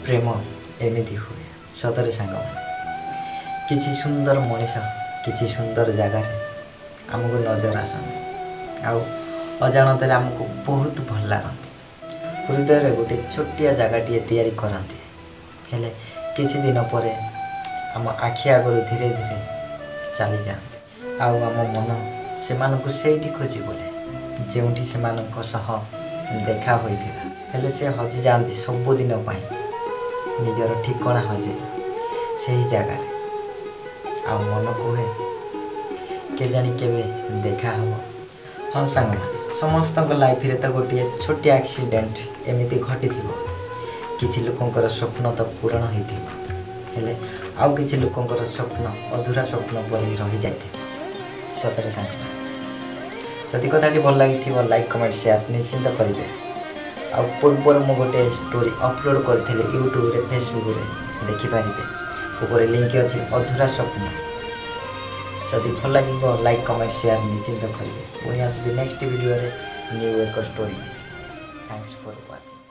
ପ୍ରେମ ଏମିତି ହୁଏ ସତରେ ସାଙ୍ଗମାନେ। କିଛି ସୁନ୍ଦର ମଣିଷ କିଛି ସୁନ୍ଦର ଜାଗାରେ ଆମକୁ ନଜର ଆସନ୍ତି ଆଉ ଅଜାଣତରେ ଆମକୁ ବହୁତ ଭଲ ଲାଗନ୍ତି। ହୃଦୟରେ ଗୋଟେ ଛୋଟିଆ ଜାଗାଟିଏ ତିଆରି କରନ୍ତି, ହେଲେ କିଛି ଦିନ ପରେ ଆମ ଆଖି ଆଗରୁ ଧୀରେ ଧୀରେ ଚାଲିଯାଆନ୍ତି ଆଉ ଆମ ମନ ସେମାନଙ୍କୁ ସେଇଠି ଖୋଜି ବୋଲେ ଯେଉଁଠି ସେମାନଙ୍କ ସହ ଦେଖା ହୋଇଥିଲା। ହେଲେ ସେ ହଜିଯାଆନ୍ତି ସବୁଦିନ ପାଇଁ, ନିଜର ଠିକଣା ହଜେଇ ସେହି ଜାଗାରେ। ଆଉ ମନ କୁହେ କେଜାଣି କେବେ ଦେଖା ହେବ। ହଁ ସାଙ୍ଗମାନେ, ସମସ୍ତଙ୍କ ଲାଇଫରେ ତ ଗୋଟିଏ ଛୋଟିଆ ଆକ୍ସିଡେଣ୍ଟ ଏମିତି ଘଟିଥିବ। କିଛି ଲୋକଙ୍କର ସ୍ୱପ୍ନ ତ ପୂରଣ ହୋଇଥିବ, ହେଲେ ଆଉ କିଛି ଲୋକଙ୍କର ସ୍ୱପ୍ନ ଅଧୁରା ସ୍ୱପ୍ନ ପରି ରହିଯାଇଥିବ। ସତରେ ସାଙ୍ଗମାନେ, ଯଦି କଥାଟି ଭଲ ଲାଗିଥିବ ଲାଇକ୍, କମେଣ୍ଟ, ସେୟାର ନିଶ୍ଚିନ୍ତ କରିବେ। ଆଉ ପୂର୍ବରୁ ମୁଁ ଗୋଟେ ଷ୍ଟୋରି ଅପଲୋଡ଼ କରିଥିଲି ୟୁଟ୍ୟୁବରେ, ଫେସବୁକ୍ରେ ଦେଖିପାରିବେ। ଉପରେ ଲିଙ୍କ ଅଛି ଅଧୁରା ସ୍ୱପ୍ନ। ଯଦି ଭଲ ଲାଗିବ ଲାଇକ୍, କମେଣ୍ଟ, ସେୟାର ନିଶ୍ଚିନ୍ତ କରିବେ। ପୁଣି ଆସିବି ନେକ୍ସଟ ଭିଡ଼ିଓରେ ନ୍ୟୁ ଏକ ଷ୍ଟୋରି। Thanks for watching.